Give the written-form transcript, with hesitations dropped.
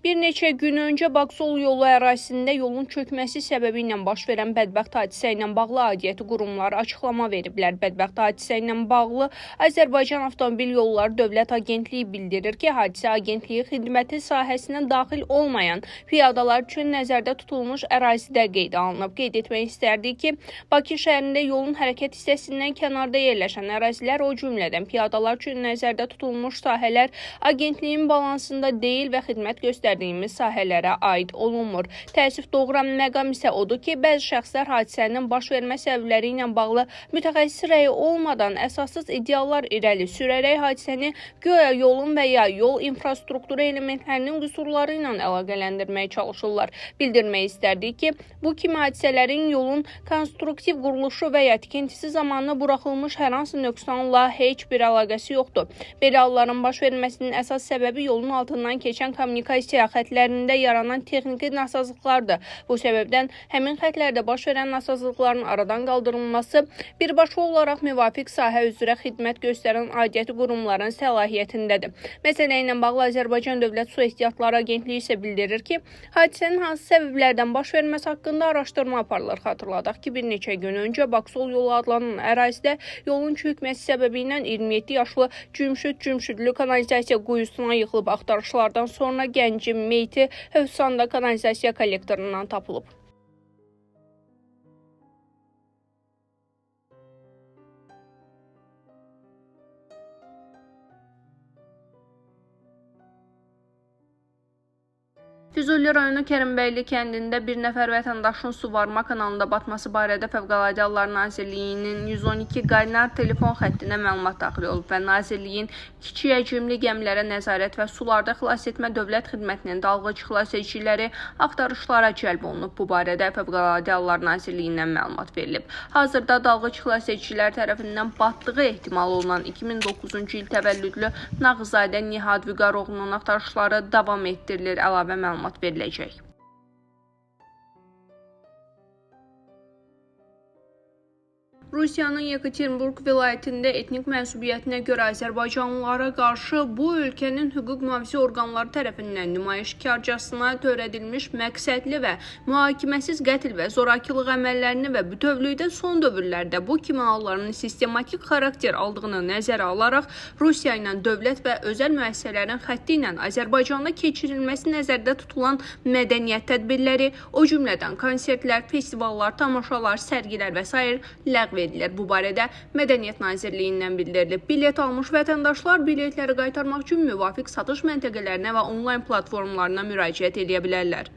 Bir neçə gün öncə Baksol yolu ərazisində yolun çökməsi səbəbi ilə baş verən bədbəxt hadisə ilə bağlı aidiyyəti qurumlar açıqlama veriblər. Bədbəxt hadisə ilə bağlı Azərbaycan Avtomobil Yolları Dövlət Agentliyi bildirir ki, hadisə agentliyi xidməti sahəsinə daxil olmayan piyadalar üçün nəzərdə tutulmuş ərazidə qeydə alınıb. Qeyd etmək istərdik ki, Bakı şəhərində yolun hərəkət hissəsindən kənarda yerləşən ərazilər, o cümlədən piyadalar üçün nəzərdə tutulmuş sahələr agentliyin balansında deyil və xidmət göstərdiyimiz sahələrə aid olunmur. Təəssüf doğuran məqam isə odur ki, bəzi şəxslər hadisənin baş vermə səbəbləri ilə bağlı mütəxəssis rəyi olmadan əsassız iddialar irəli sürərək hadisəni güya yolun və ya yol infrastrukturu elementlərinin qüsurları ilə əlaqələndirməyə çalışırlar. Bildirmək istərdik ki, bu kimi hadisələrin yolun konstruktiv quruluşu və ya tikintisi zamanı buraxılmış hər hansı nöqsanla heç bir əlaqəsi yoxdur. Belə halların baş verməsinin əsas səbəbi yolun altından keçən kommunikasiya xətlərində yaranan texniki nasazlıqlardır. Bu səbəbdən həmin xətlərdə baş verən nasazlıqların aradan qaldırılması birbaşa olaraq müvafiq sahə üzrə xidmət göstərən aidiyyəti qurumların səlahiyyətindədir. Məsələ ilə bağlı Azərbaycan Dövlət Su Ehtiyatları Agentliyi isə bildirir ki, hadisənin hansı səbəblərdən baş verməsi haqqında araşdırma aparılır. Xatırladaq ki, bir neçə gün öncə Baksol yolu adlanan ərazidə yolun çökməsi səbəbi ilə 27 yaşlı Cümşüd Cümşüdlü kanalizasiya quyusuna yıxılıb. Axtarışlardan sonra gəncin meyti Hövsanda kanalizasiya kollektorundan tapılıb. Füzuli rayonu Kərimbəyli kəndində bir nəfər vətəndaşın suvarma kanalında batması barədə Fövqəladə Hallar Nazirliyinin 112 qaynar telefon xəttinə məlumat daxil olub və Nazirliyin kiçik həcmli gəmilərə nəzarət və sularda xilasetmə dövlət xidmətinin dalğıc xilasediciləri axtarışlara cəlb olunub. Bu barədə Fövqəladə Hallar Nazirliyindən məlumat verilib. Hazırda dalğıc xilasedicilər tərəfindən batdığı ehtimal olunan 2009-cu il təvəllüdlü Nağızadə Nihad Vüqaroğlunun axtarışları davam etdirilir. Əlavə məlumat veriləcək. Rusiyanın Yekaterinburq vilayətində etnik mənsubiyyətinə görə azərbaycanlılara qarşı bu ölkənin hüquq mühafizə orqanları tərəfindən nümayişkarcasına törədilmiş məqsədli və mühakiməsiz qətl və zorakılıq əməllərini və bütövlükdə son dövrlərdə bu kimi halların sistematik xarakter aldığını nəzərə alaraq Rusiya ilə dövlət və özəl müəssisələrin xətti ilə Azərbaycanda keçirilməsi nəzərdə tutulan mədəniyyət tədbirləri, o cümlədən konsertlər, festivallar, tamaşalar, sərgilər və sair ləğv edilir. Bu barədə Mədəniyyət Nazirliyindən bildirilib. Bilet almış vətəndaşlar biletləri qaytarmaq üçün müvafiq satış məntəqələrinə və onlayn platformlarına müraciət edə bilərlər.